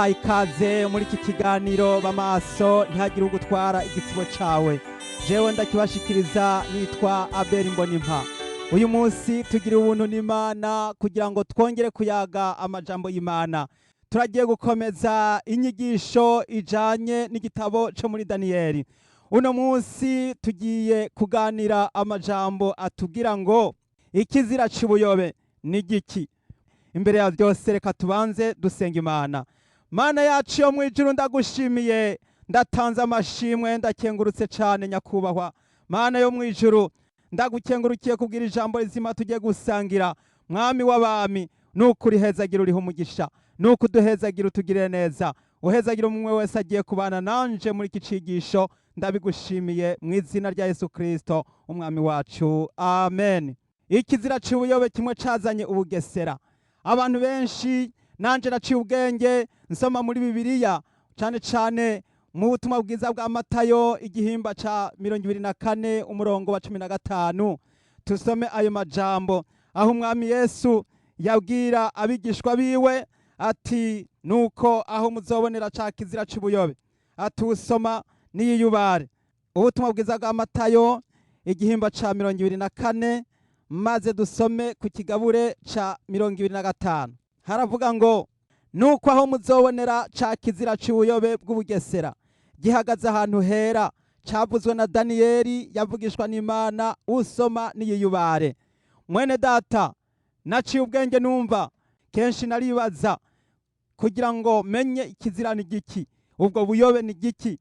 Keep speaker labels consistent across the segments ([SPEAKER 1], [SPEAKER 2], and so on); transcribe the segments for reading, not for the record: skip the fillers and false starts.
[SPEAKER 1] Ndabahaye ikaze muri iki kiganiro b'amaso ntihagire ugutwara igitsibo cawe. Jewe ndakibashikiriza nitwa Abel Mbonimpa. Uyu munsi tugira ubuntu n'Imana kugira ngo twongere kuyaga amajambo y'Imana. Turagiye gukomeza inyigisho ijanye n'igitabo co muri Daniyeli. Uno munsi tugiye kuganira amajambo atubwira ngo ikizira c'ubuyobe ni giki. Imbere ya byose reka tubanze dusenga Imana. Mana yacu yo mu ijuru, ndagushimiye, ndatanze amashimwe, ndakengurutse cyane nyakubahwa. Mana yo mu ijuru, ndagukengurukiye kubwira ijambo rizima tugiye gusangira. Mwami w'abami, nukuri hezagira uriho umugisha, nuko uduhezagira utugirire neza, uhezagira umwe wese agiye kubana nanje muri iki cigisho. Ndabigushimiye mu izina rya Yesu Kristo umwami wacu, amen. Ikizira c'ubuyobe kimwe cazanye ubugesera. Abantu benshi, nanje naciye ubwenge nsoma muri Bibiliya, cane cane mu butumwa bwiza bwa Matayo igihimba ca 24 umurongo wa 15. Tusome ayo majambo aho umwami Yesu yabwira abigishwa biwe ati: "Nuko aho muzobonera ca kizira c'ubuyobe atusoma niyiyubare." Ubutumwa bwiza bwa Matayo igihimba ca 24, maze dusome ku kigabure ca 25. Haravuga ngo: "Nuko aho muzobonera ca kizira c'ubuyobe bw'ubugesera gihagaze ahantu hera, cavuzwe na Daniyeli yavugishwa n'Imana, usoma niyiyubare." Mwene data, naciye ubwenge numva kenshi naribaza kugira ngo menye ikizira ni giki, ubwo buyobe ni giki.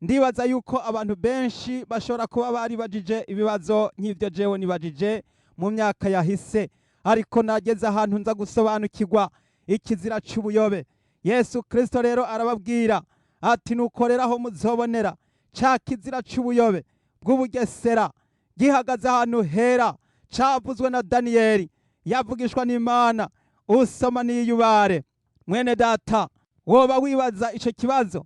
[SPEAKER 1] Ndibaza yuko abantu benshi bashobora kuba baribajije ibibazo nk'ibyo jewe nibajije mu myaka yahise, ariko nageze ahantu nza gusobanukirwa ikizira c'ubuyobe. Yesu Kristo rero arababwira ati: "Nuko rero aho muzobonera ca kizira c'ubuyobe bw'ubugesera gihagaze ahantu hera, cavuzwe na Daniyeli yavugishwa n'Imana, usoma niyubare." Mwene data, woba wibaza ico kibazo,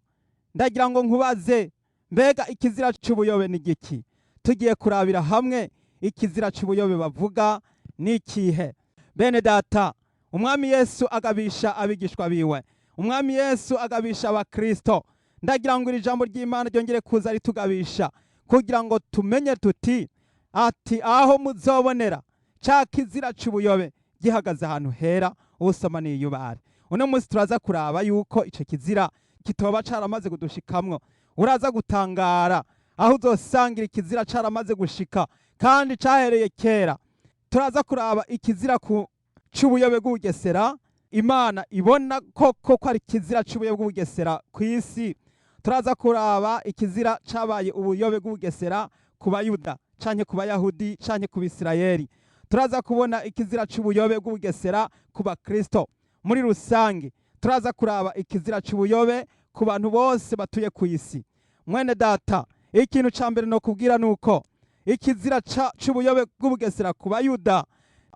[SPEAKER 1] ndagira ngo nkubaze: mbega ikizira c'ubuyobe ni giki? Tugiye kurabira hamwe ikizira c'ubuyobe bavuga ni ikihe. Bene data, umwami Yesu agabisha abigishwa biwe, umwami Yesu agabisha abakristo. Ndagira ngo iri jambo ry'Imana ryongere kuza ritugabisha kugira ngo tumenye tuti ati: "Aho muzobonera ca kizira c'ubuyobe gihagaze ahantu hera, usoma niyubare." Uno munsi turaza kuraba yuko ico kizira kitoba caramaze kudushikamwo. Uraza gutangara aho uzosangira ikizira caramaze gushika kandi cahereye kera. Turaza kuraba ikizira ku c'ubuyobe bw'ubugesera Imana ibona koko ko ari ikizira c'ubuyobe bw'ubugesera ku isi. Turaza kuraba ikizira cabaye ubuyobe bw'ubugesera ku Bayuda canke ku Bayahudi canke ku Bisirayeli. Turaza kubona ikizira c'ubuyobe bw'ubugesera ku Bakristo muri rusange. Turaza kuraba ikizira c'ubuyobe ku bantu bose batuye ku isi. Mwene data, ikintu ca mbere no kubwira nuko ikizira c'ubuyobe bw'ubugesera ku Bayuda,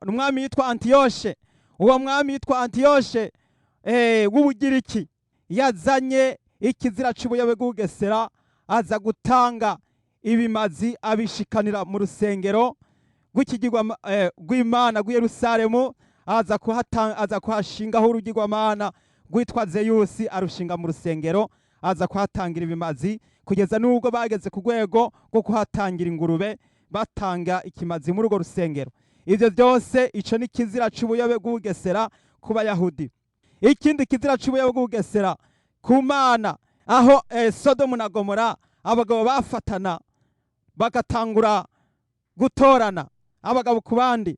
[SPEAKER 1] umwami yitwa Antiyoshe, uwo mwami yitwa Antiyoshe w'Ubugiriki, yazanye ikizira c'ubuyobe bw'ubugesera, aza gutanga ibimazi abishikanira mu rusengero rw'ikigirwa rw'Imana rw'i Yerusalemu, aza kuhashingaho urugirwamana rwitwa Zeyusi, arushinga mu rusengero, aza kuhatangira ibimazi kugeza n'ubwo bageze ku rwego rwo kuhatangira ingurube, batanga ikimazi muri urwo rusengero. Ivyo byose, ico ni kizira c'ubuyobe bw'ubugesera ku Bayahudi. Ikindi kizira c'ubuyobe bw'ubugesera ku Mana, aho Sodomu na Gomora abagabo bafatana bagatangura gutorana, abagabo ku bandi,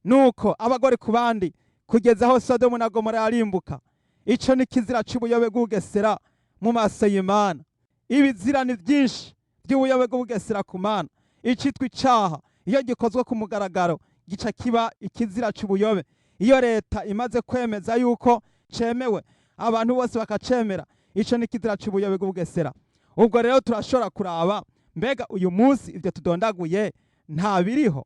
[SPEAKER 1] nuko abagore ku bandi, kugeza aho Sodomu na Gomora yarimbuka. Ico ni kizira c'ubuyobe bw'ubugesera mu maso y'Imana. Ibizira ni byinshi by'ubuyobe bw'ubugesera ku Mana. Icitwa icaha iyo gikozwe ku mugaragaro gica kiba ikizira c'ubuyobe. Iyo leta imaze kwemeza yuko cemewe, abantu bose bakacemera, ico ni kizira c'ubuyobe bw'ubugesera. Ubwo rero turashobora kuraba: mbega uyu munsi ibyo tudondaguye nta biriho?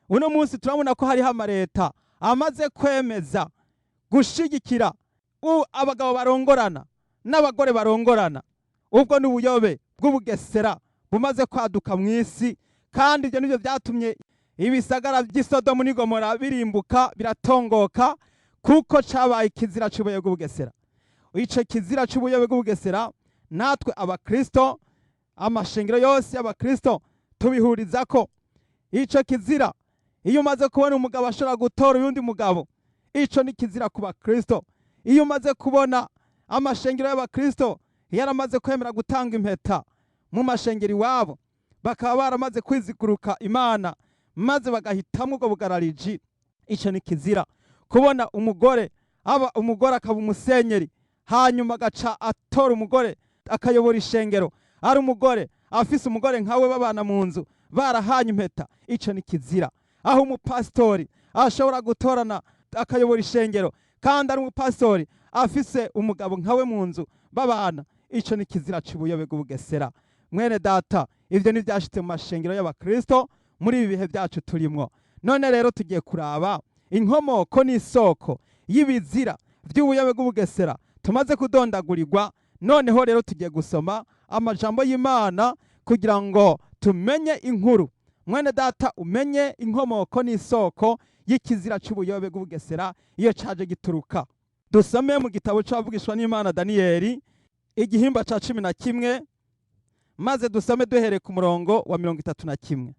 [SPEAKER 1] Uno munsi turabona ko hariho amaleta amaze kwemeza gushigikira abagabo barongorana n'abagore barongorana. Ubwo ni ubuyobe bw'ubugesera bumaze kwaduka mu isi, kandi ibyo nibyo byatumye ibisagara by'i Sodomu n'Igomora birimbuka, biratongoka, kuko cabaye ikizira c'ubuyobe bw'ubugesera. Ico kizira c'ubuyobe bw'ubugesera, natwe abakristo, amashengero yose y'abakristo tubihurizako. Ico kizira, iyo umaze kubona umugabo ashobora gutora uyundi mugabo, ico ni kizira ku bakristo. Iyo umaze kubona amashengero y'abakristo yaramaze kwemera gutanga impeta mu mashengero iwabo, bakaba baramaze kwiziguruka Imana maze bagahitamwo ubwo bugarariji, ico ni kizira. Kubona umugore aba umugore akaba umusenyeri, hanyuma agaca atora umugore akayobora ishengero, ari umugore afise umugore nkawe babana mu nzu barahanye impeta, ico ni kizira. Aho umupasitori ashobora gutorana akayobora ishengero kandi ari umupasitori afise umugabo nkawe mu nzu babana, ico ni kizira c'ubuyobe bw'ubugesera. Mwene data, ivyo ni vyashitse mu mashengero y'abakristo muri ibi bihe byacu turimwo. None rero tugiye kuraba inkomoko n'isoko y'ibizira vy'ubuyobe bw'ubugesera tumaze kudondagurirwa. Noneho rero tugiye gusoma amajambo y'Imana kugira ngo tumenye inkuru. Mwene data, umenye inkomoko n'isoko y'ikizira c'ubuyobe bw'ubugesera iyo caje gituruka. Dusome mu gitabo c'abavugishwa n'Imana Daniyeli, igihimba ca 11, maze dusome duhereye ku murongo wa 31.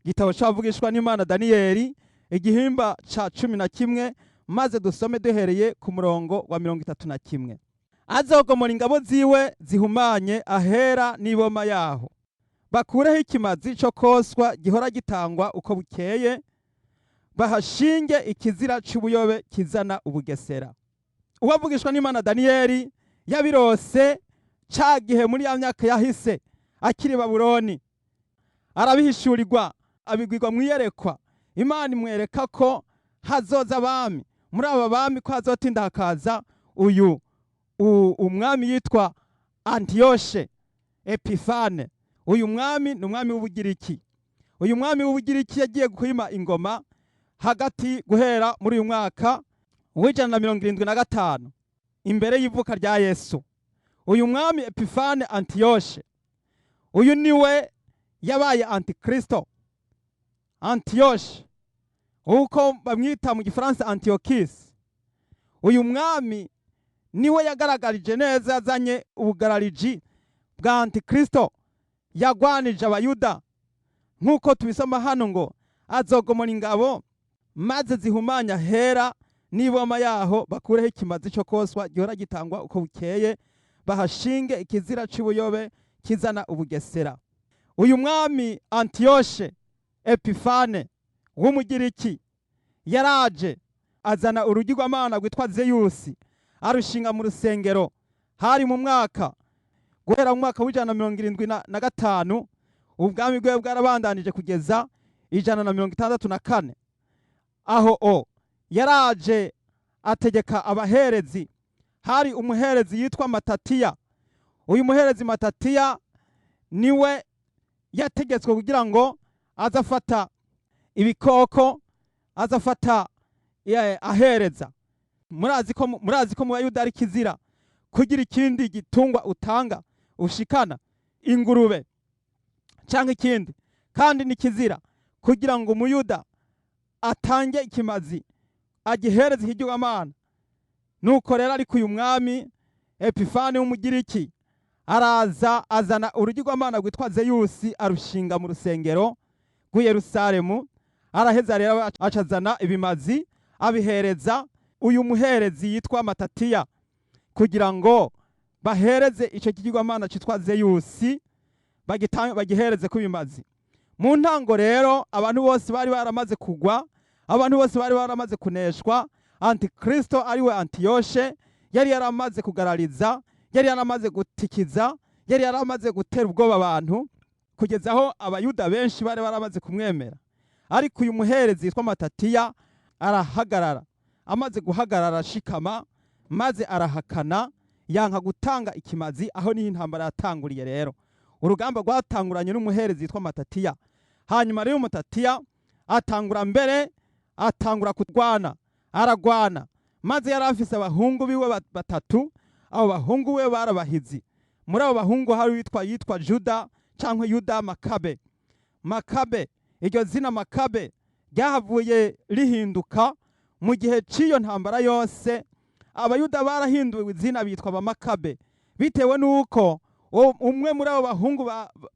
[SPEAKER 1] Igitabo c'abavugishwa n'Imana Daniyeli, igihimba ca 11, maze dusome duhereye ku murongo wa 31. Azogomora ingabo ziwe zihumanye ahera n'iboma yaho, bakureho ikimazi co koswa gihora gitangwa uko bukeye, bahashinge ikizira c'ubuyobe kizana ubugesera. Uwavugishwa n'Imana Daniyeli yabirose ca gihe muri ya myaka yahise akiri Babuloni, arabihishurirwa, abigwirwa mu iyerekwa. Imana imwereka ko hazoza abami, muri aba bami ko hazotinda hakaza uyu umwami yitwa Antiyoshe Epifane. Uyu mwami ni umwami w'Ubugiriki. Uyu mwami w'Ubugiriki yagiye kwima ingoma hagati guhera muri uyu mwaka w'175 imbere y'ivuka rya Yesu. Uyu mwami Epifane Antiyoshe, uyu niwe yabaye antikristo. Antiyoshe, uko bamwita mu Gifaransa Antiyokisi, uyu mwami niwe yagaragarije neza, yazanye ubugarariji bwa antikristo, yagwanije Abayuda nk'uko tubisoma hano ngo azogomora ingabo maze zihumanya hera n'iboma yaho, bakureho ikimazi cyo koswa gihora gitangwa uko bukeye, bahashinge ikizira c'ubuyobe kizana ubugesera. Uyu mwami Antiyoshe Epifane w'Umugiriki yaraje azana urugirwamana rwitwa Zeyusi, arushinga mu rusengero. Hari mu mwaka, guhera mu mwaka w'175, ubwami bwe bwarabandanije kugeza 164. Aho o yaraje ategeka abaherezi. Hari umuherezi yitwa Matatiya. Uyu muherezi Matatiya niwe yategetswe kugira ngo aze afata ibikoko, aze afata ahereza. Murazi ko mu Bayuda ari kizira kugira ikindi gitungwa utanga, ushikana ingurube cyangwa ikindi, kandi ni kizira kugira ngo Umuyuda atange ikimazi agihereze ikigirwamana. Nuko rero ariko uyu mwami Epifani w'Umugiriki araza azana urugirwamana rwitwa Zeyusi, arushinga mu rusengero rw'i Yerusalemu. Araheza rero acazana ibimazi, abihereza uyu muherezi yitwa Matatiya kugira ngo bahereze icyo kigirwamana cyitwa Zeyusi, bagihereze ku bimazi. Mu ntango rero abantu bose bari baramaze kugwa, abantu bose bari baramaze kuneshwa. Antikristo ariwe Antiyoshe yari yaramaze kugarariza, yari yaramaze gutikiza, yari yaramaze gutera ubwoba abantu kugeza aho Abayuda benshi bari baramaze kumwemera. Ariko uyu muherezi yitwa Matatiya arahagarara. Amaze guhagarara ashikama, maze arahakana, yanka gutanga ikimazi. Aho niho intambara yatanguriye. Rero urugamba rwatanguranye n'umuherezi yitwa Matatiya. Hanyuma rero Matatiya atangura mbere, atangura kurwana, aragwana, maze yari afise abahungu biwe batatu. Abo bahungu we barabahizi. Muri abo bahungu hari witwa yitwa Juda cyangwa Yuda Makabe. Makabe, iryo zina Makabe ryahavuye rihinduka mu gihe cy'iyo ntambara yose. Abayuda barahinduwe izina bitwa Abamakabe bitewe n'uko umwe muri abo bahungu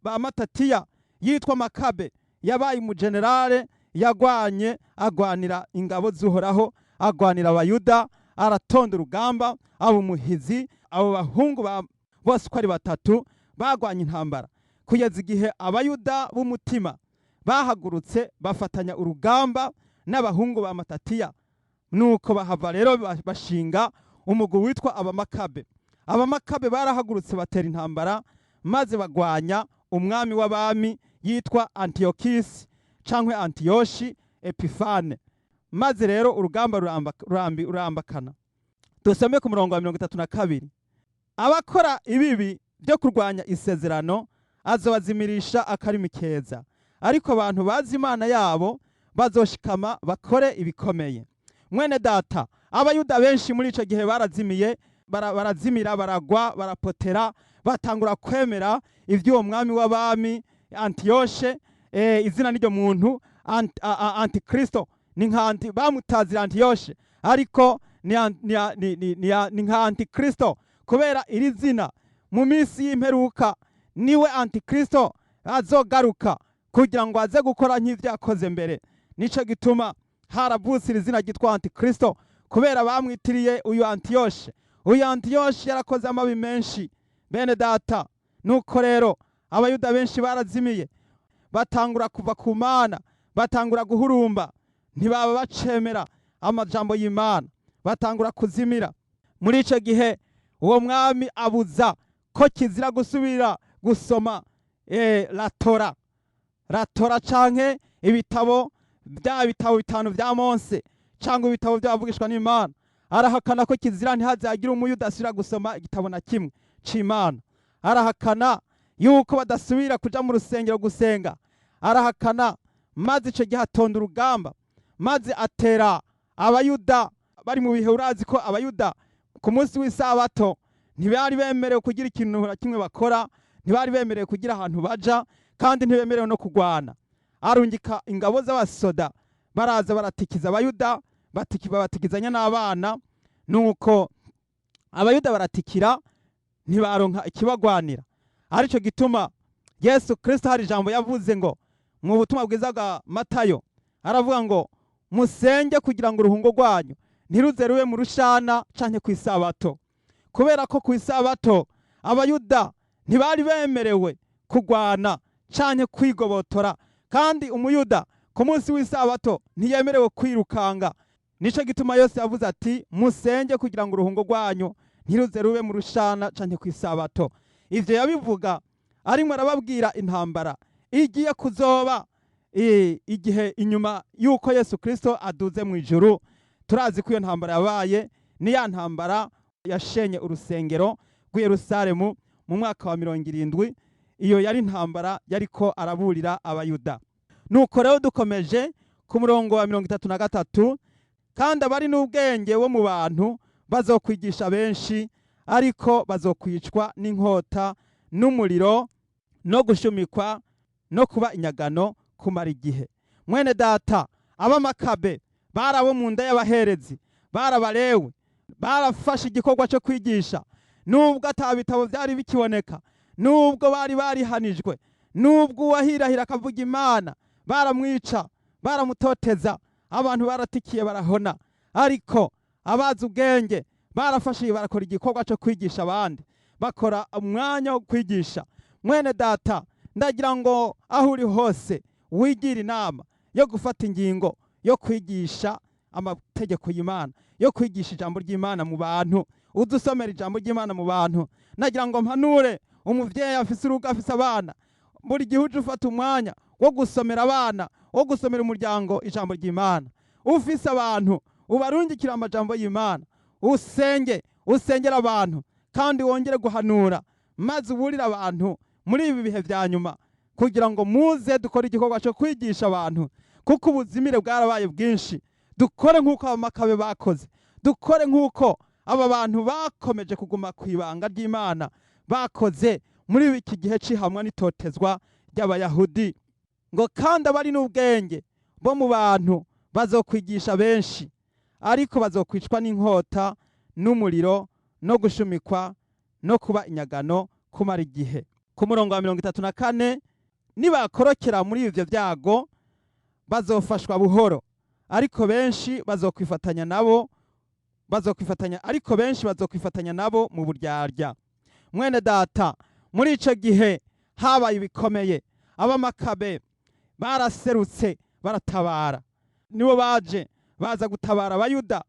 [SPEAKER 1] ba Matatiya yitwa Makabe yabaye umujenerale, yagwanye agwanira ingabo z'Uhoraho, agwanira Abayuda, aratonda urugamba, aba umuhizi. Abo bahungu bose uko ari batatu bagwanye intambara kugeza igihe Abayuda b'umutima bahagurutse bafatanya urugamba n'abahungu ba Matatiya. Nuko bahava rero bashinga umugwi witwa Abamakabe. Abamakabe barahagurutse batera intambara, maze bagwanya umwami w'abami yitwa Antiyokisi canke Antiyoshi Epifane, maze rero urugamba rurambakana. Dusome ku murongo wa 32: "Abakora ibibi byo kurwanya isezerano azobazimirisha akarimi keza, ariko abantu bazi Imana yabo bazoshikama bakore ibikomeye." Mwene data, Abayuda benshi muri ico gihe barazimiye, barazimira, baragwa, barapotera, batangura kwemera ivy'uwo mwami w'abami Antiyoshe. Izina n'iryo muntu Antikristo ni nka bamutazira Antiyoshe, ariko ni nka Antikristo, kubera iri zina mu minsi y'imperuka niwe Antikristo azogaruka kugira ngo aze gukora nk'ivyo yakoze mbere. Nico gituma haravutse iri zina ryitwa Antikristo, kubera bamwitiriye uyu Antiyoshe. Uyu Antiyoshe yarakoze amabi menshi, bene data. Nuko rero Abayuda benshi barazimiye, batangura kuva ku Mana, batangura guhurumba, ntibaba bacemera amajambo y'Imana, batangura kuzimira. Muri ico gihe uwo mwami abuza ko kizira gusubira gusoma la Torah, la Torah canke ibitabo bya bitabo bitanu vya Mose cyangwa ibitabo by'abavugishwa n'Imana. Arahakana ko kizira, ntihazagire Umuyuda asubira gusoma igitabo na kimwe c'Imana. Arahakana yuko badasubira kuja mu rusengero gusenga, arahakana. Maze ico gihe atonda urugamba, maze atera Abayuda bari mu bihe. Urazi ko Abayuda ku munsi w'Isabato ntibari bemerewe kugira ikintu na kimwe bakora, ntibari bemerewe kugira ahantu baja, kandi ntibemerewe no kugwana. Arungika ingabo z'abasoda, baraza baratikiza Abayuda, batikizanya n'abana. Nuko Abayuda baratikira, ntibaronka ikibagwanira. Aricyo gituma Yesu Kristo hari ijambo yavuze ngo mu butumwa bwiza bwa Matayo, aravuga ngo: "Musenge kugira ngo uruhungo rwanyu ntiruze rube mu rushana canke ku Isabato", kubera ko ku Isabato Abayuda ntibari bemerewe kugwana canke kwigobotora, kandi Umuyuda ku munsi w'Isabato ntiyemerewe kwirukanga. Nico gituma Yesu yavuze ati: "Musenge kugira ngo uruhungo rwanyu ntiruze rube mu rushana canke ku Isabato." Ivyo yabivuga arimwo arababwira intambara igiye kuzoba igihe inyuma y'uko Yesu Kristo aduze mu ijuru. Turazi ko iyo ntambara yabaye ni ya ntambara yashenye urusengero rw'i Yerusalemu mu mwaka wa 70. Iyo yari intambara yariko araburira Abayuda. Nuko rero dukomeje ku murongo wa 33: "Kandi abari n'ubwenge bo mu bantu bazokwigisha benshi, ariko bazokwicwa n'inkota n'umuriro no gushumikwa no kuba inyagano kumara igihe." Mwene data, Abamakabe bari abo mu nda y'abaherezi, barabarewe, barafashe igikorwa cyo kwigisha nubwo ata bitabo byari bikiboneka, nubwo bari barihanijwe, nubwo uwahirahira akavuga Imana baramwica, baramutoteza, abantu baratikiye, barahona. Ariko abazi ubwenge barafashe barakora igikorwa cyo kwigisha abandi, bakora umwanya wo kwigisha. Mwene data, ndagira ngo aho uri hose wigire inama yo gufata ingingo yo kwigisha amategeko y'Imana, yo kwigisha ijambo ry'Imana mu bantu, udusomera ijambo ry'Imana mu bantu. Nagira ngo mpanure umuvyeyi afise urugo, afise abana: buri gihe uje ufata umwanya wo gusomera abana, wo gusomera umuryango ijambo ry'Imana. Ufise abantu, ubarungikira amajambo y'Imana, usenge, usengera abantu, kandi wongere guhanura, maze uburire abantu muri ibi bihe vya nyuma, kugira ngo muze dukore igikorwa cyo kwigisha abantu, kuko ubuzimire bwarabaye bwinshi. Dukore nk'uko Abamakabe bakoze, dukore nk'uko aba bantu bakomeje kuguma ku ibanga ry'Imana bakoze muri iki gihe c'ihamwa n'itotezwa ry'Abayahudi. Ngo: "Kandi abari n'ubwenge bo mu bantu bazokwigisha benshi, ariko bazokwicwa n'inkota n'umuriro no gushumikwa no kuba inyagano kumara igihe. Ku murongo wa 34: nibakorokera muri ivyo byago, bazofashwa buhoro, ariko benshi bazokwifatanya nabo, bazokwifatanya, ariko benshi bazokwifatanya nabo mu buryarya. Mwene data, muri ico gihe habaye ibikomeye. Abamakabe baraserutse, baratabara. Nibo baje baza gutabara Abayuda.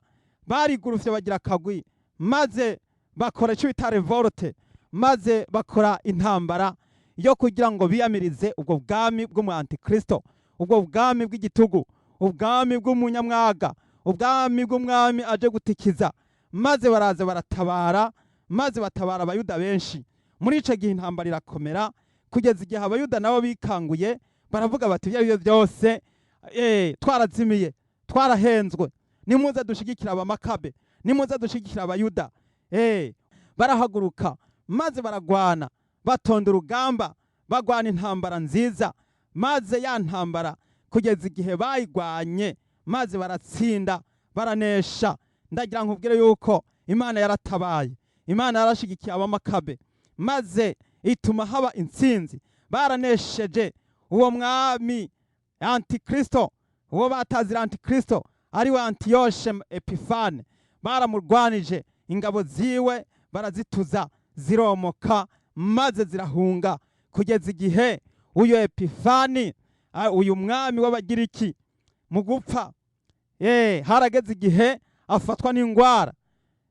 [SPEAKER 1] Barigurufye, bagira akagwi, maze bakora icyo bita révolte, maze bakora intambara yo kugira ngo biyamirize ubwo bwami bw'umu antikristo, ubwo bwami bw'igitugu, ubwami bw'umunyamwaga, ubwami bw'umwami aje gutikiza. Maze baraza baratabara, maze batabara Abayuda benshi. Muri ico gihe intambara irakomera, kugeza igihe Abayuda nabo bikanguye, baravuga bati: "Ibyo ari byo byose, twarazimiye, twarahenzwe, nimuze dushigikira Abamakabe, nimuze dushigikira Abayuda." Barahaguruka maze baragwana, batonda urugamba, bagwana intambara nziza. Maze ya ntambara, kugeza igihe bayigwanye, maze baratsinda, baranesha. Ndagira nkubwire yuko Imana yaratabaye, Imana yarashigikiye Abamakabe, maze ituma haba intsinzi. Baranesheje uwo mwami antikristo, uwo batazira antikristo, ari we Antiyoshe Epifane. Baramurwanije, ingabo ziwe barazituza, ziromoka, maze zirahunga, kugeza igihe uyu Epifani, uyu mwami w'Abagiriki, mu gupfa, harageze igihe afatwa n'ingwara.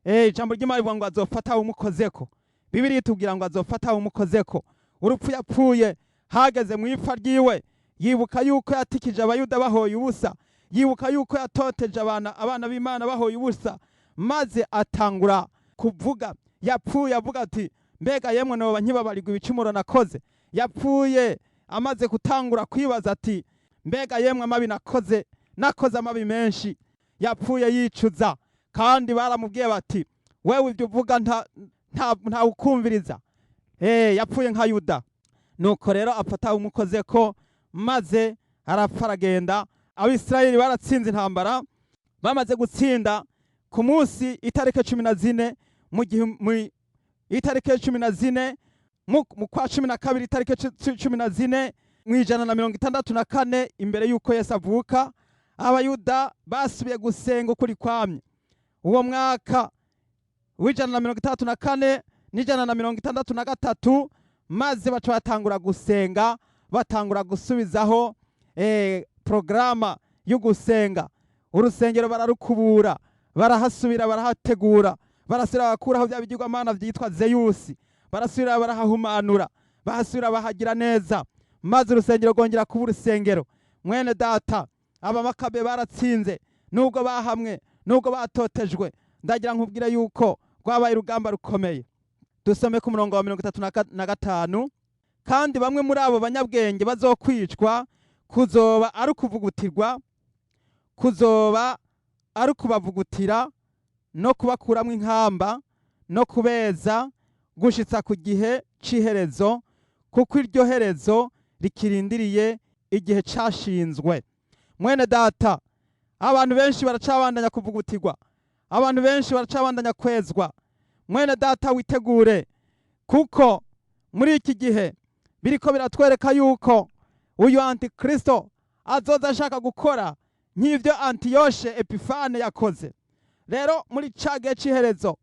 [SPEAKER 1] Ijambo ry'Imana rivuga ngo azofata umukozeko. Bibiliya itubwira ngo azofata umukozeko. Urupfu yapfuye, hageze mu ipfa ryiwe, yibuka yuko yatikije Abayuda bahoye ubusa, yibuka yuko yatoteje abana b'Imana bahoye ubusa, maze atangura kuvuga. Yapfuye avuga ati: "Mbega yemwe, noba nkibabarirwa ibicumuro nakoze?" Yapfuye amaze gutangura kwibaza ati: "Mbega yemwe, amabi nakoze, nakoze amabi menshi." Yapfuye yicuza, kandi baramubwiye bati: "Wewe ibyo uvuga nta ukumviriza." Yapfuye nka Yuda. Nuko rero afata umukoze ko, maze arapfa, aragenda. Abisirayeli baratsinze intambara. Bamaze gutsinda, ku munsi itariki 14 mu gihe mu itariki 14 mu kwa 12, itariki 14, mu 164 imbere y'uko Yesu avuka, Abayuda basubiye gusenga ukuri kwamye. Uwo mwaka w'164 n'163, maze baca batangura gusenga, batangura gusubizaho porogaramu yo gusenga. Urusengero bararukubura, barahasubira, barahategura, barasubira bakuraho bya bigirwamana byitwa Zeyusi, barasubira barahahumanura, bahasubira bahagira neza, maze urusengero rwongera kuba urusengero. Mwene data, Abamakabe baratsinze nubwo bahamwe, nubwo batotejwe. Ndagira nkubwire yuko rwabaye urugamba rukomeye. Dusome ku murongo wa 35: kandi bamwe muri abo banyabwenge bazokwicwa, kuzoba ari ukuvugutirwa, kuzoba ari ukubavugutira no kubakuramwo inkamba no kubeza, gushitsa ku gihe c'iherezo, kuko iryo herezo rikirindiriye igihe cashinzwe. Mwene data, abantu benshi baracabandanya kuvugutirwa, abantu benshi baracabandanya kwezwa. Mwene data, witegure, kuko muri iki gihe biriko biratwereka yuko uyu antikristo azoza ashaka gukora nk'ivyo Antiyoshe Epifane yakoze. Rero muri ca gihe c'iherezo,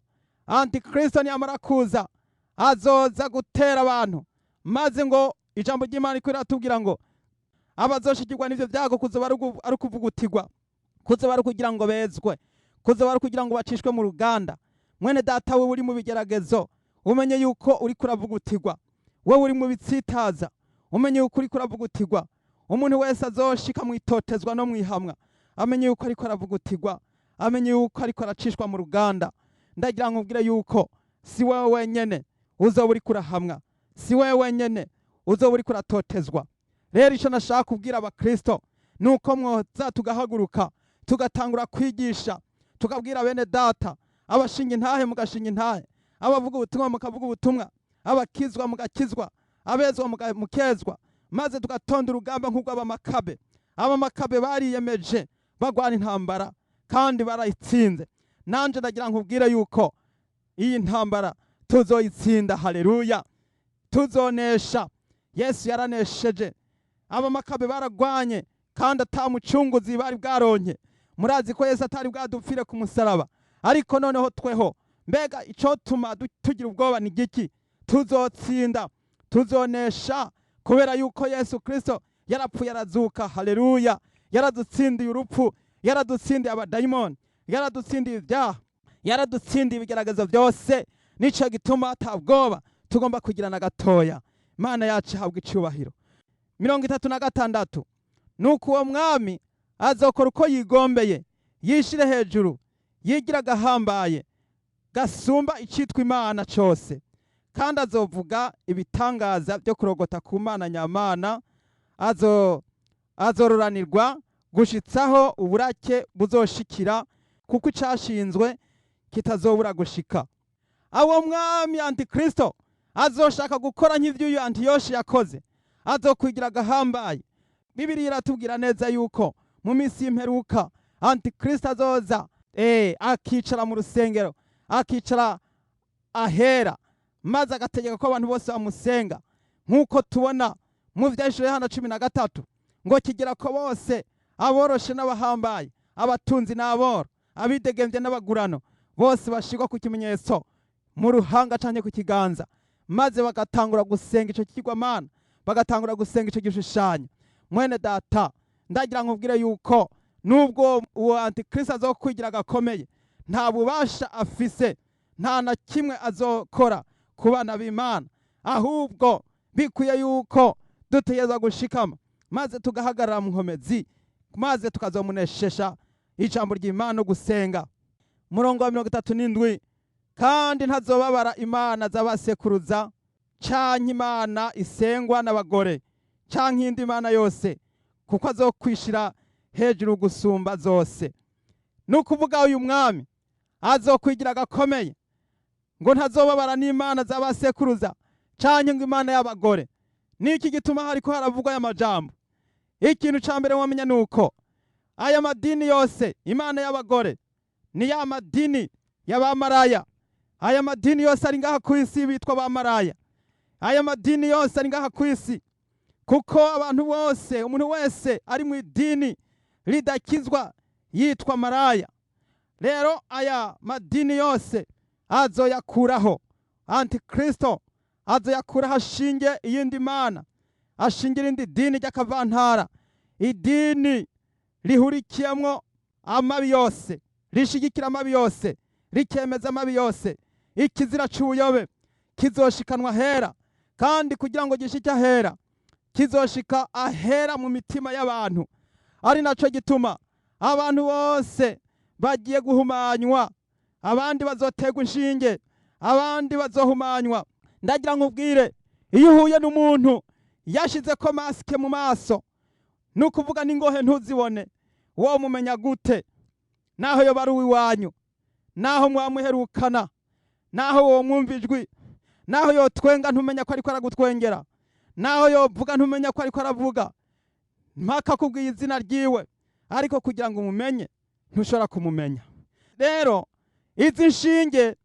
[SPEAKER 1] antikristo niyamara kuza, azoza gutera abantu, maze ngo ijambo ry'Imana riko riratubwira ngo abazoshikirwa n'ivyo vyago, kuzoba ari ukuvugutirwa, kuzoba ari kugira ngo bezwe, kuzoba ari kugira ngo bacishwe mu ruganda. Mwene data, wewe uri mu bigeragezo, umenye yuko uriko uravugutirwa. Wewe uri mu bitsitaza, umenye yuko uriko uravugutirwa. Umuntu wese azoshika mu itotezwa no mwihamwa, amenye yuko ariko aravugutirwa, amenye yuko ariko aracishwa mu ruganda. Ndagira nkubwire yuko si wewe wenyene uzoba uriko urahamwa, si wewe wenyene uzoba uriko uratotezwa. Rero icyo nashaka kubwira Abakristo ni uko mwoza tugahaguruka, tugatangura kwigisha, tukabwira bene data: abashinga intahe mugashinga intahe, abavuga ubutumwa mukavuga ubutumwa, abakizwa mugakizwa, abezwa mukezwa, maze tugatonda urugamba nk'ubwo Abamakabe. Abamakabe bariyemeje, bagwana intambara kandi barayitsinze. Nanje ndagira nkubwire yuko iyi ntambara tuzoyitsinda. Haleluya, tuzonesha. Yesu yaranesheje. Abamakabe baragwanye kandi atamucunguzi bari bwaronke. Murazi ko Yesu atari bwadupfire ku musaraba. Ariko noneho tweho, mbega icotuma tugira ubwoba ni giki? Tuzotsinda, tuzonesha, kubera yuko Yesu Kristo yarapfuye arazuka. Haleluya, yaradutsindiye urupfu, yaradutsindiye abadayimoni, yaradutsindiye ibyaha, yaradutsindiye ibigeragezo byose. Nico gituma atabwoba tugomba kugira na gatoya. Imana yacu ihabwa icubahiro. 36: Nuko uwo mwami azokora uko yigombeye, yishire hejuru, yigira agahambaye gasumba icitwa Imana cose, kandi azovuga ibitangaza byo kurogota ku Mana nyamana. Azororanirwa gushitsaho uburake buzoshikira, kuko icashinzwe kitazobura gushika. Awo mwami Antikristo azoshaka gukora nk'ivyo uyu Antiyoshi yakoze, azokwigira agahambaye. Bibiliya iratubwira neza yuko mu minsi y'imperuka Antikristo azoza, akicara mu rusengero, akicara ahera, maze agategeka ko abantu bose bamusenga, nk'uko tubona mu Vyahishuriwe Yohana 13, ngo kigira ko bose, aboroshe n'abahambaye, abatunzi n'aboro, abidegemvye n'abagurano, bose bashirwa ku kimenyetso mu ruhanga canke ku kiganza, maze bagatangura gusenga ico kigwamana, bagatangura gusenga ico gishushanyo. Mwene data, ndagira nkubwire yuko nubwo uwo Antikristo azokwigira gakomeye, nta bubasha afise, nta na kimwe azokora ku bana b'Imana. Ahubwo bikwiye yuko dutegerezwa gushikama, maze tugahagarara mu nkomezi, maze tukazomuneshesha ijambo ry'Imana no gusenga. Murongo wa 37: Kandi ntazobabara imana z'abasekuruza, canke imana isengwa n'abagore, canke iyindi mana yose, kuko azokwishira hejuru gusumba zose. Ni ukuvuga uyu mwami azokwigira agakomeye, ngo ntazobabara n'imana z'abasekuruza canke ngo imana y'abagore. Niki gituma hariko haravugwa aya majambo? Ikintu ca mbere wamenya ni uko aya madini yose, imana y'abagore ni ya madini y'abamaraya. Aya madini yose ari ngaha ku isi bitwa abamaraya. Aya madini yose ari ngaha ku isi, kuko abantu bose, umuntu wese ari mu idini ridakizwa yitwa maraya. Rero aya madini yose azoyakuraho Antikristo, azoyakuraho ashinge iyindi mana, ashinge irindi dini ry'akavantara, idini rihurikiyemwo amabi yose, rishigikira amabi yose, rikemeza amabi yose. Ikizira c'ubuyobe kizoshikanwa hera, kandi kugira ngo gishike ahera, kizoshika ahera mu mitima y'abantu. Ari naco gituma abantu bose bagiye guhumanywa, abandi bazotegwa inshinge, abandi bazohumanywa. Ndagira nkubwire, iyo uhuye n'umuntu yashize ko masike mu maso, ni ukuvuga n'ingohe ntuzibone, wowe mumenya gute? Naho yoba ari uw'iwanyu, naho mwamuherukana, naho womwumva ijwi, naho yotwenga ntumenya ko ariko aragutwengera, naho yovuga ntumenya ko ariko aravuga, mpaka akubwiye izina ryiwe. Ariko kugira ngo umumenye ntushobora kumumenya. Rero izi nshinge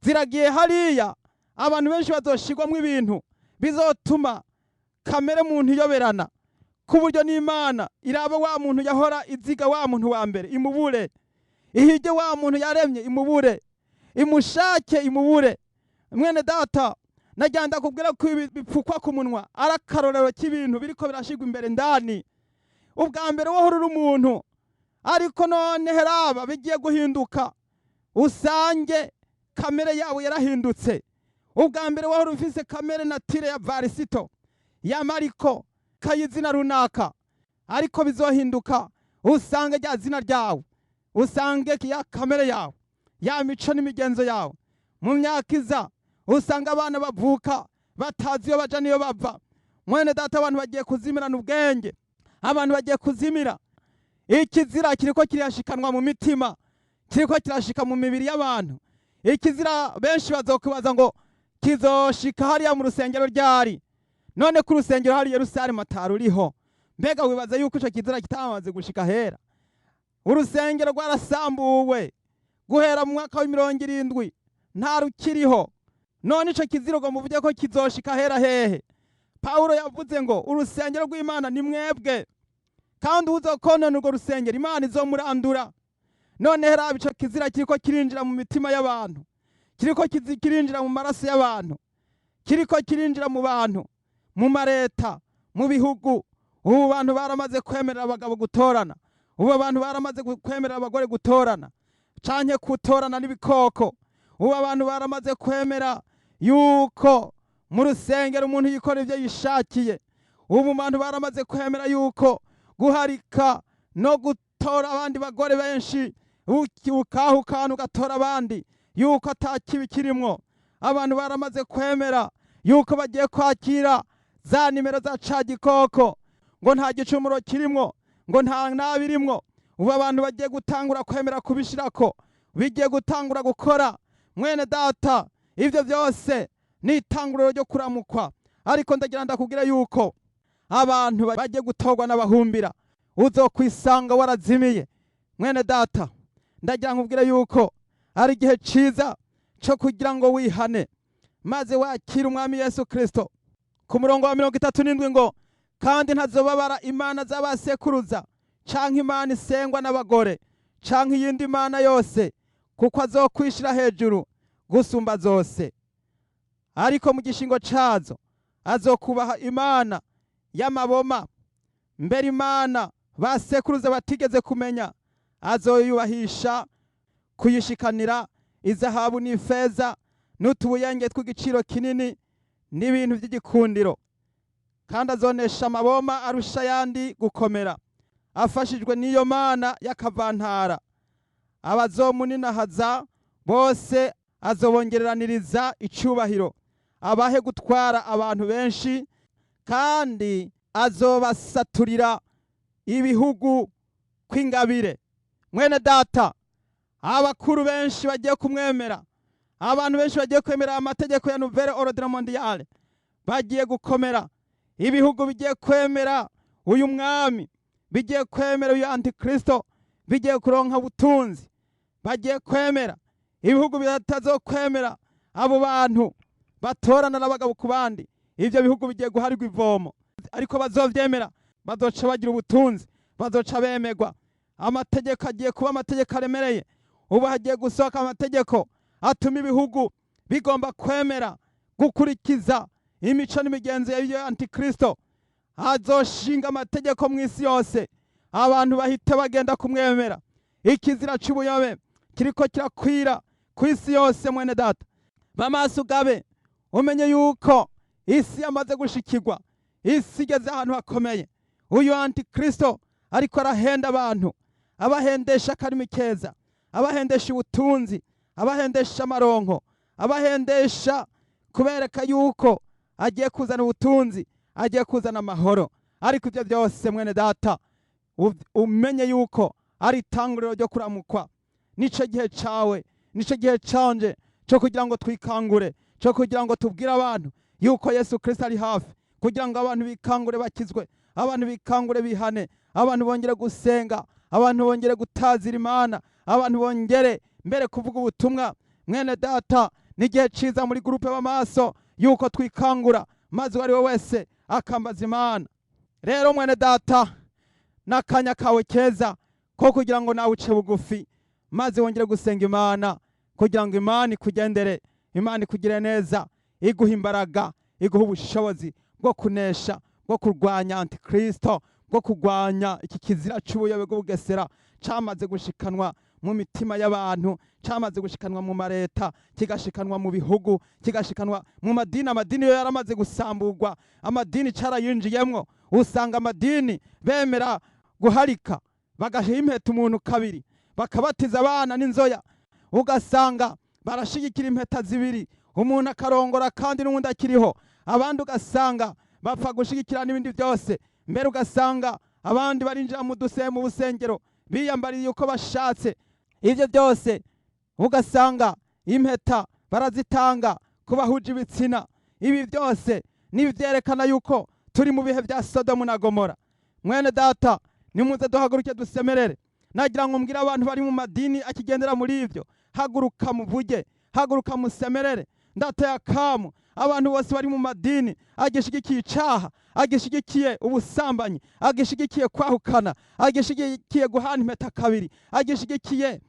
[SPEAKER 1] ziragiye hariya, abantu benshi bazoshirwamwo ibintu bizotuma kamere muntu iyoberana, ku buryo n'Imana iraba wa muntu yahora iziga, wa muntu wa mbere, imubure, ihige wa muntu yaremye imubure, imushake imubure. Mwene data, nagira ndakubwira ko ibi bipfukwa ku munwa ari akarorero k'ibintu biriko birashirwa imbere ndani. Ubwa mbere wohora uri umuntu, ariko none heraba bigiye guhinduka, usange kamere yawe yarahindutse. Ubwa mbere wahora ufise kamere nature ya Varisito, ya Mariko, kayizina runaka, ariko bizohinduka, usange rya zina ryawe, usange ya kamere yawe, ya mico n'imigenzo yawe. Mu myaka iza usanga abana bavuka batazi iyo baja n'iyo bava. Mwene data, abantu bagiye kuzimirana ubwenge, abantu bagiye kuzimira. Ikizira kiriko kirashikanwa mu mitima, kiriko kirashika mu mibiri y'abantu. Ikizira benshi bazokubaza ngo kizoshika hariya mu rusengero ryari? None ku rusengero hari Yerusalemu ataruriho, mbega wibaza yuko ico kizira kitamaze gushika hera? Urusengero rwarasambuwe. Guhera mu mwaka wa 70 nta rukiriho. None ico kizira ngo muvuge ko kizoshika hera hehe? Pawulo yavuze ngo urusengero rw'Imana ni mwebwe, kandi uzokonona urwo rusengero Imana izomurandura. None raba ico kizira kiriko kirinjira mu mitima y'abantu, kiriko kirinjira mu maraso y'abantu, kiriko kirinjira mu bantu, mu mareta, mu bihugu. Ubu bantu baramaze kwemerera abagabo gutorana, ubu abantu baramaze kwemerera abagore gutorana canke gutorana n'ibikoko. Ubu abantu baramaze kwemera yuko mu rusengero umuntu yikora ibyo yishakiye. Ubu bantu baramaze kwemera yuko guharika no gutora abandi bagore benshi, ukahukana ugatora abandi, yuko ata kibi kirimwo. Abantu baramaze kwemera yuko bagiye kwakira za nimero za ca gikoko, ngo nta gicumuro kirimwo, ngo nta nabirimwo. Ubu abantu bagiye gutangura kwemera kubishirako, bigiye gutangura gukora. Mwene data, ivyo byose ni itanguriro ryo kuramukwa. Ariko ndagira ndakubwira yuko abantu bagiye gutorwa n'abahumbira, uzokwisanga warazimiye. Mwene data, ndagira nkubwire yuko ari igihe ciza cyo kugira ngo wihane maze wakire Umwami Yesu Kristo. Ku murongo wa 37 ngo: "Kandi ntazobabara imana z'abasekuruza, canke imana isengwa n'abagore, canke iyindi mana yose, kuko azokwishira hejuru gusumba zose. Ariko mu gishingo cazo azokubaha imana y'amaboma, mbere imana basekuruza batigeze kumenya azoyubahisha kuyishikanira izahabu n'ifeza n'utubuyenge tw'igiciro kinini n'ibintu by'igikundiro. Kandi azonesha amaboma arusha ayandi gukomera, afashijwe n'iyo mana y'akavantara. Abazomuninahaza bose azobongereraniriza icubahiro, abahe gutwara abantu benshi, kandi azobasaturira ibihugu kw'ingabire." Mwene data, abakuru benshi bagiye kumwemera, abantu benshi bagiye kwemera amategeko ya Nouvel Ordre Mondial, bagiye gukomera. Ibihugu bigiye kwemera uyu mwami, bigiye kwemera uyu antikristo, bigiye kuronka ubutunzi. Bagiye kwemera. Ibihugu bitazokwemera abo bantu batorana n'abagabo ku bandi, ivyo bihugu bigiye guharirwa ivomo. Ariko bazovyemera bazoca bagira ubutunzi, bazoca bemerwa. Amategeko agiye kuba amategeko aremereye. Ubu hagiye gusohoka amategeko atuma ibihugu bigomba kwemera gukurikiza imico n'imigenzo ya antikristo. Azoshinga amategeko mu isi yose, abantu bahite bagenda kumwemera. Ikizira c'ubuyobe kiriko kirakwira ku isi yose. Mwene data, bamaso ugabe, umenye yuko isi yamaze gushikirwa, isi igeze ahantu hakomeye. Uyu antikristo ariko arahenda abantu, abahendesha akarimi keza, abahendesha ubutunzi, abahendesha amaronko, abahendesha kubereka yuko agiye kuzana ubutunzi, agiye kuzana amahoro. Ariko ibyo byose, mwene data, umenye yuko ari itanguriro ryo kuramukwa. Nico gihe cawe, nico gihe canje cyo kugira ngo twikangure, cyo kugira ngo tubwire abantu yuko Yesu Kristo ari hafi, kugira ngo abantu bikangure bakizwe, abantu bikangure bihane, abantu bongere gusenga, abantu bongere gutazira Imana, abantu bongere mbere kuvuga ubutumwa. Mwene data, n'igihe ciza muri groupe b'amaso yuko twikangura, maze uwo ari we wese akambaza Imana. Rero mwene data, n'akanya kawe keza ko kugira ngo nawe uce bugufi maze wongere gusenga Imana, kugira ngo Imana ikugendere, Imana ikugire neza, iguha imbaraga, iguha ubushobozi bwo kunesha, bwo kurwanya antikristo, bwo kurwanya iki kizira c'ubuyobe bw'ubugesera camaze gushikanwa mu mitima y'abantu, camaze gushikanwa mu mareta, kigashikanwa mu bihugu, kigashikanwa mu madini. Amadini yo yaramaze gusamburwa, amadini carayinjiyemwo. Usanga amadini bemera guharika, bagaha impeta umuntu kabiri, bakabatiza abana n'inzoya. Ugasanga barashigikira impeta zibiri, umuntu akarongora kandi n'uwundi akiriho. Abandi ugasanga bapfa gushigikira n'ibindi byose. Mbere ugasanga abandi barinjira mu duse mu busengero biyambariye uko bashatse. Ibyo byose, ugasanga impeta barazitanga ku bahuje ibitsina. Ibi byose ni ibyerekana yuko turi mu bihe bya Sodomu na Gomora. Mwene data, nimuze duhaguruke dusemerere. Nagira ngo mbwire abantu bari mu madini akigendera muri ivyo, haguruka muvuge, haguruka musemerere. Ndateye akamu abantu bose bari mu madini agishigikiye icaha, agishigikiye ubusambanyi, agishigikiye kwahukana, agishigikiye guhana impeta kabiri, agishigikiye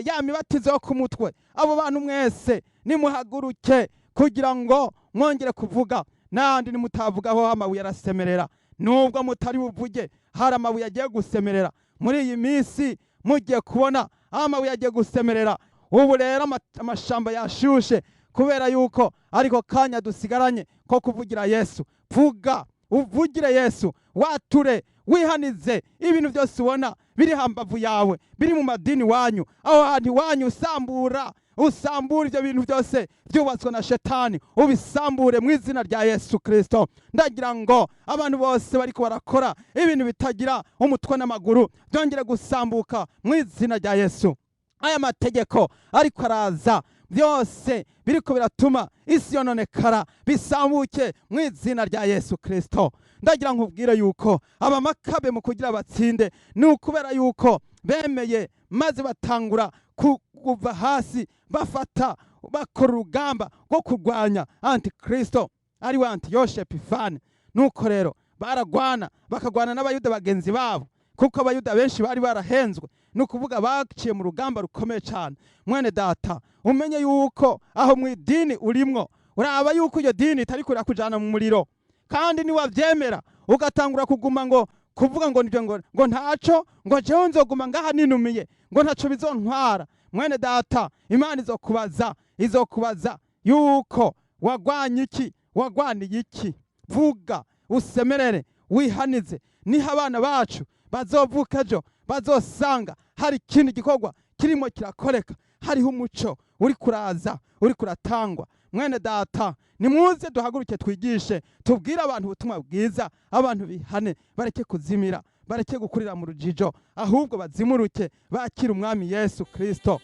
[SPEAKER 1] ya mibatizo yo ku mutwe. Abo bantu mwese nimuhaguruke kugira ngo mwongere kuvuga. Nandi nimutavugaho amabuye arasemerera. Nubwo mutari buvuge, hari amabuye agiye gusemerera muri iyi minsi. Mugiye kubona amabuye agiye gusemerera. Ubu rero amashamba yashushe kubera yuko ariko kanya dusigaranye ko kuvugira Yesu. Vuga, uvugire Yesu, wature, wihanize ibintu byose ubona biri hambavu yawe, biri mu madini wanyu, aho hantu iwanyu. Usambura, usambura ibyo bintu byose byubatswe na Shetani, ubisambure mu izina rya Yesu Kirisito. Ndagira ngo abantu bose bariko barakora ibintu bitagira umutwe n'amaguru byongere gusambuka mu izina rya Yesu. Aya mategeko ariko araza, byose biriko biratuma isi yononekara, bisambuke mu izina rya Yesu Kirisito. Ndagira nkubwire yuko Abamakabe mu kugira batsinde ni ukubera yuko bemeye maze batangura kuva hasi, bafata bakora urugamba rwo kurwanya Antikristo, ariwe Antiyoshe Epifani. Nuko rero baragwana, bakagwana n'Abayuda bagenzi babo, kuko Abayuda benshi bari barahenzwe. Ni ukuvuga baciye mu rugamba rukomeye cyane. Mwene data, umenye yuko aho mu idini urimwo, uraba yuko iyo dini itari kujana mu muriro. Kandi niwabyemera ugatangura kuguma ngo kuvuga ngo nibyo, ngo ntaco, ngo jewe nzoguma ngaha ninumiye, ngo ntaco bizontwara, mwene data, Imana izokubaza, izokubaza yuko wagwanye iki, wagwaniye iki. Vuga, usemerere, wihanize. Niho abana bacu bazovuka ejo bazosanga hari ikindi gikorwa kirimo kirakoreka, hariho umuco uri kuraza, uri kuratangwa. Mwene data, nimuze duhaguruke, twigishe, tubwire abantu ubutumwa bwiza, abantu bihane, bareke kuzimira, bareke gukurira mu rujijo, ahubwo bazimuruke bakire Umwami Yesu Kristo.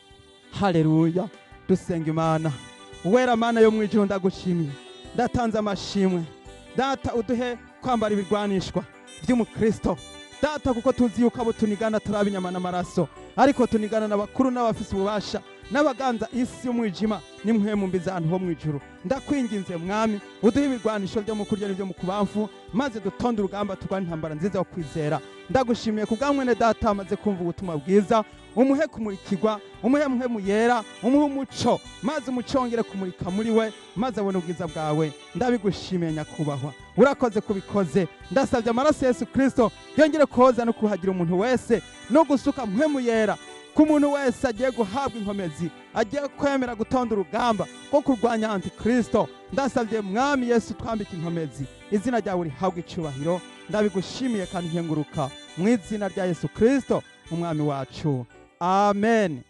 [SPEAKER 1] Haleluya! Dusenga Imana. Uwera, Mana yo mu ijuru, ndagushimiye, ndatanze amashimwe. Data, uduhe kwambara ibigwanishwa by'umukristo, Data, kuko tuzi yuko abo tunigana atari inyama n'amaraso, ariko tunigana n'abakuru n'abafise ububasha n'abaganza isi y'umwijima n'impwemu mbi z'ahantu ho mu ijuru. Ndakwinginze Mwami, uduhe ibigwanisho byo mu kurya n'ibyo mu kubamfu, maze dutonde urugamba, turwane intambara nziza yo kwizera. Ndagushimiye kubwa mwene data amaze kumva ubutumwa bwiza. Umuhe kumurikirwa, umuhe Mpwemu Yera, umuhe umuco, maze umuco wongere kumurika muri we, maze abone ubwiza bwawe. Ndabigushimiye Nyakubahwa, urakoze kubikoze. Ndasabye amaraso Yesu Kristo yongere koza no kuhagira umuntu wese no gusuka Mpwemu Yera ku muntu wese agiye guhabwa inkomezi, agiye kwemera gutonda urugamba rwo kurwanya Antikristo. Ndasabye Mwami Yesu, twambike inkomezi, izina ryawe rihabwe icyubahiro. Ndabigushimiye kandi nkenguruka mu izina rya Yesu Kristo, Umwami wacu, amen.